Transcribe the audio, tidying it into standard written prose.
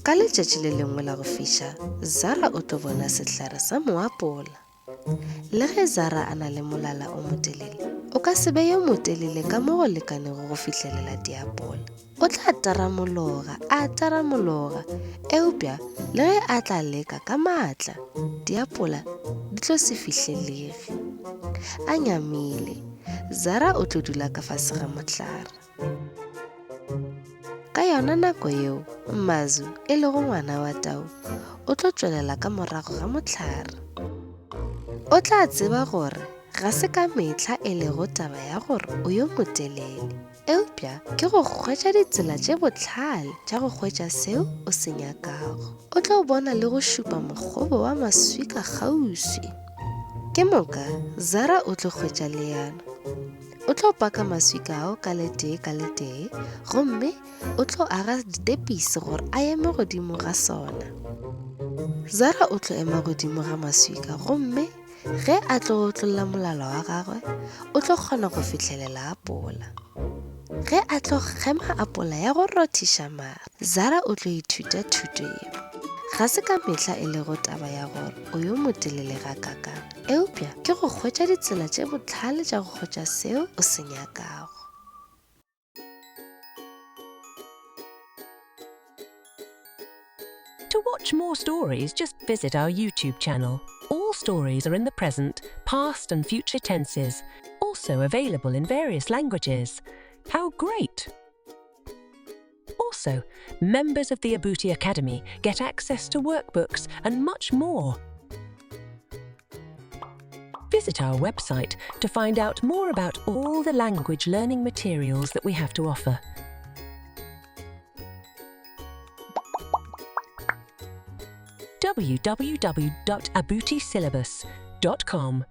Ka letšatši le lengwe la go fiša, Zara o tlo bona sehlare sa moapola. Le ge Zara a na le molala o motelele, o ka se be yo motelele ka mo go lekanego go fihlelela diapola. O tla taramologa, a taramologa, eupša le ge a tla leka ka maatla, diapola di tlo se fihlelege. A nyamile, Zara o tlo dula ka fase ga mohlare. Ka yona nako yeo, Mazu, e lego ngwana wa tau, o tlo tšwelela ka morago ga mohlare. O tla tseba gore ga se ka mehla e lego taba ya gore o yo motelele, eupša ke go hwetša ditsela tše bohlale tša go hwetša seo o se nyakago. O tlo bona le go šupa mokgobo wa maswika kgauswi. Ke moka, Zara o tlo hwetša leano. O tlo paka maswika ao ka letee ka letee gomme o tlo aga ditepisi gore a eme godimo ga sona. Zara o tlo ema godimo ga maswika gomme ge a tlo otlolla molala wa gagwe o tlo kgona go fihlelela apola. Ge a tlo kgema apola ya go rothiša mare, Zara o tlo ithuta thuto ye. Ga se ka mehla e lego taba ya gore o yo motelele gakakang, eupša ke go hwetša ditsela tše bohlale tša go hwetša seo o se nyakago. To watch more stories, just visit our YouTube channel. All stories are in the present, past, and future tenses, also available in various languages. How great! Also, members of the Abuti Academy get access to workbooks and much more. Visit our website to find out more about all the language learning materials that we have to offer. www.abutisyllabus.com.